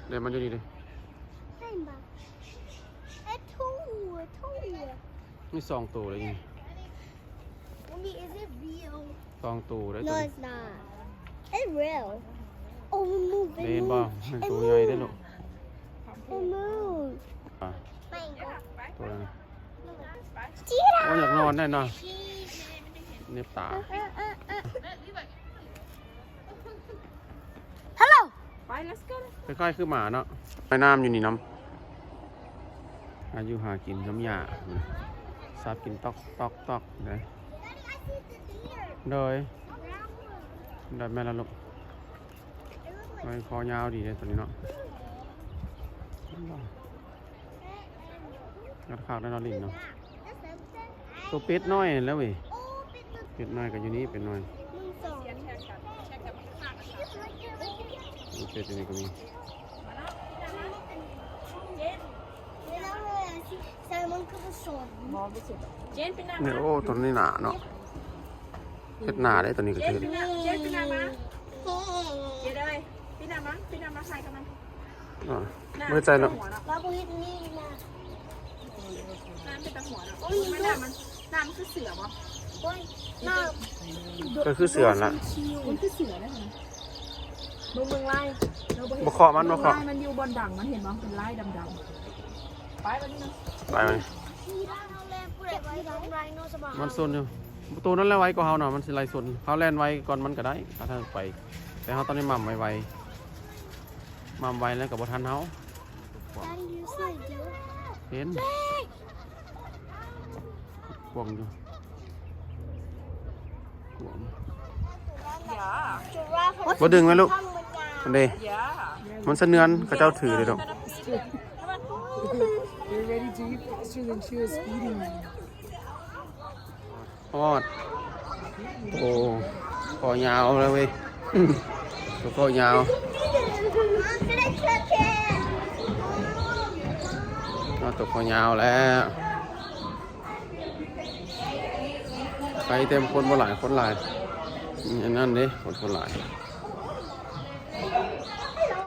ເດ້ ມັນຢູ່ນີ້ເດ້. ເຫັນບໍ່? ເອັດທູ ທູ ມີສອງໂຕເດ້ນີ້. Mommy, is it real? ສອງໂຕເດ້. No, it's not. It's real. Oh, it moved. ເຫັນບໍ່? ມັນໂຕໃຫຍ່ເດ້ລູກ. It moved. ອ່າ Mango. ໂຕນັ້ນ Cheetah. ໂອ້ ຢາກນອນແນ່ເນາະ ເໜັບຕາ. Hello. ໄປ let's go. ຄ້າຍໆຄືໝາເນາະ ວ່າຍນ້ຳຢູ່ນີ້ນຳ. ຫາຢູ່ຫາກິນນຳຫຍ້າ ສັບກິນຕອກໆໆເດ້. ໂດຍ ໂດຍ ແມ່ນລະລູກ. ມັນຄໍຍາວດີເດ້ຕົວນີ້ເນາະ. ຄັກໆ ໄດ້ເນາະ ລິງເນາະ. ໂຕເປັດນ້ອຍນັ້ນແຫຼະເວີຍ. ເປັດນ້ອຍກໍຢູ່ນີ້ ເປັດນ້ອຍ. ເປັດຢູ່ນີ້ກໍມີ. ນີ້ ໂອ້ ຕົວນີ້ໜາເນາະ. ເຮັດໜາເດ້ ຕົວນີ້ກໍເຮັດ. ອ່າ ບໍ່ເຮັດໃສ່ເນາະ. ນ້ຳມັນ ນ້ຳມັນຄືເສືອບໍ່? ໂອ້ຍ ນ້ຳ ກໍຄືເສືອຫັ້ນລະ. ມັນຄືເສືອນະ. ເບິ່ງ ເບິ່ງລາຍ ບໍ່ເຄາະມັນ ບໍ່ເຄາະ. ລາຍມັນຢູ່ບ່ອນດັງ ມັນເຫັນບໍ່? ເປັນລາຍດຳໆ. ໄປບັດນີ້ນະ ໄປບັດນີ້. ມັນຊົນຢູ່. ໂຕນັ້ນແຫຼະໄວກວ່າເຮົາເນາະ ມັນຊິໄລ່ຊົນ. ເຮົາແລ່ນໄວກ່ອນມັນກໍໄດ້ ຖ້າເຮົາໄປ. ແຕ່ເຮົາຕ້ອງໄດ້ໝ່ຳໄວໆ ໝ່ຳໄວແລ້ວກໍບໍ່ທັນເຮົາ. Daddy, you see a deer? ເຫັນ ກວາງຢູ່ ກວາງ. Giraffe. ບໍ່ດຶງໄວ້ລູກ ມັນເດ້ ມັນສະເໜືອນ ເຂົາເຈົ້າຖືເດ້ດອກ. They're ready to eat faster than she was feeding them. ຮອດ. ໂອ້ ຄໍຍາວແລ້ວເວີຍ ໂຕຄໍຍາວ. ຮອດໂຕຄໍຍາວແລ້ວ. ໄປເຕັມ ຄົນບໍ່ຫຼາຍ ຄົນຫຼາຍ. ອັນນັ້ນເດ້ ຄົນ ຄົນຫຼາຍ.